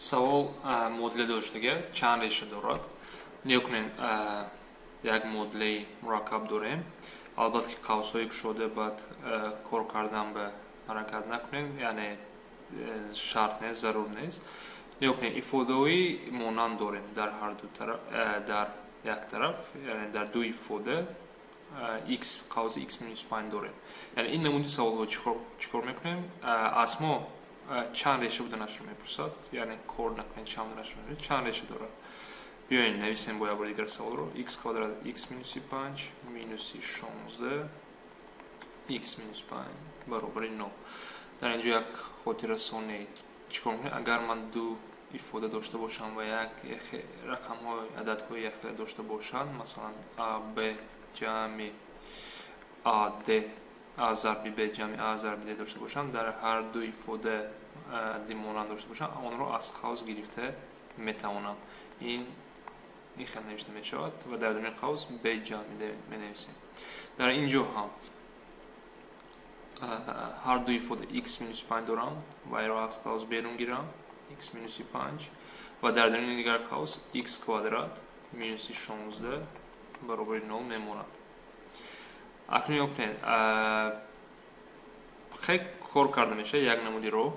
Савол муодила доштага чанд реша дорад? Нигоҳ кунед, як муодилаи мураккаб дорем. Албатта, ки қавсҳои кушода баъд кор кардан ба ҳаракат накунед, яъне шарт нест, зарур нест. Нигоҳ кунед, ифодаҳои монанд дорем дар ҳарду тараф, дар як тараф, яъне дар ду ифода x қавси x минус 5 дорем. Яъне ин намуди саволҳо чӣ кор мекунем? Аз мо чанд реша буданашро мепурсад, яъне кор накунед, чанд буданашро, чанд реша дорад. Биёед, нависем бо як бори дигар саволро: x квадрат x минуси 5 минуси 16 x минус 5 баробари 0. Дар инҷо як хотиррасонӣ: чӣ кор мекунем? Агар ман ду ифода дошта бошам ва як рақамҳои, ададҳои якхела дошта бошанд, масалан, а б ҷамъи а д, а зарби б ҷамъи а зарби д дошта бошам, дар ҳар ду ифода монанд дошта бошам, онро аз қавс гирифта метавонам. Ин хел навишта мешавад ва дар даруни қавс б ҷамъи д менависем. Дар ин ҷо ҳам ҳар ду ифода x минуси 5 дорам ва инро аз қавс берун гирам, x минуси 5, ва дар даруни дигар қавс x квадрат минуси 16 баробари 0 мемонад. Акнун нигоҳ кунед, хел кор карда мешавад як намуди роҳ.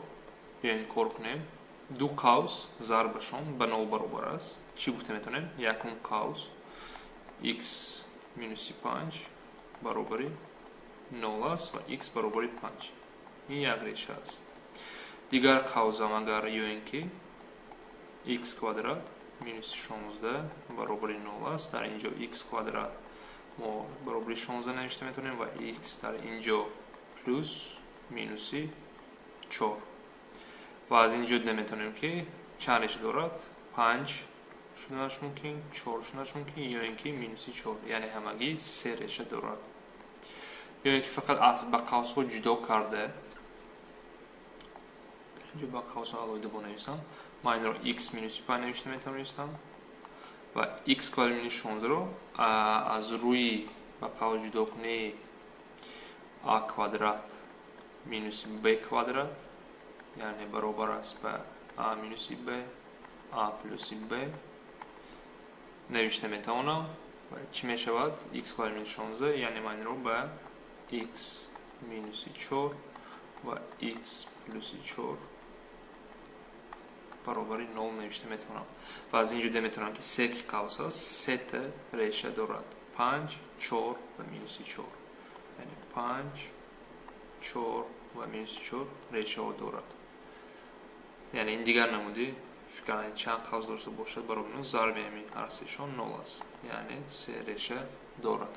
Биёед, кор кунем. Ду қавс зарбашон ба нол баробар аст. Чӣ гуфта метавонем? Якум қавс x минуси 5 баробари нол аст ва x баробари 5. Ин як реша аст. Дигар қавсам агар ё ин ки x квадрат минуси 16 баробари нол аст, дар ин ҷо x квадрат мо баробари 16 навишта метавонем ва x дар ин ҷо плюс минуси 4. Ва аз ин ҷо дида метавонем, ки чанд реша дорад: 5 шуданаш мумкин, 4 шуданаш мумкин ё ин ки минуси 4, яъне ҳамагӣ се реша дорад. Ё ин ки фақат аз ба қавсҳо ҷудо карда, дар инҷо ба қавсҳо алоҳида бонависам, ман инро x минуси 5 навишта метавонистам ва x квадрат минус 16-ро аз рӯи ба қавс ҷудокунии а квадрат минуси б квадрат, яъне баробар аст ба а минуси б, а плюси б навишта метавонам. Ва чӣ мешавад x квадрат минус 16? Яъне ман инро ба x минуси 4 ва x плюси 4 баробари 0 навишта метавонам. Ва аз ин ҷо дида метавонам, ки се ки қавс аст, сета реша дорад: 5, 4 ва минуси 4. Яъне 5, 4 ва минуси 4 решаҳо дорад. Яъне ин дигар намуди фикр: чанд қавс дошта бошад баробари нол, зарби ҳамин ҳар сешон нол аст, яъне се реша дорад.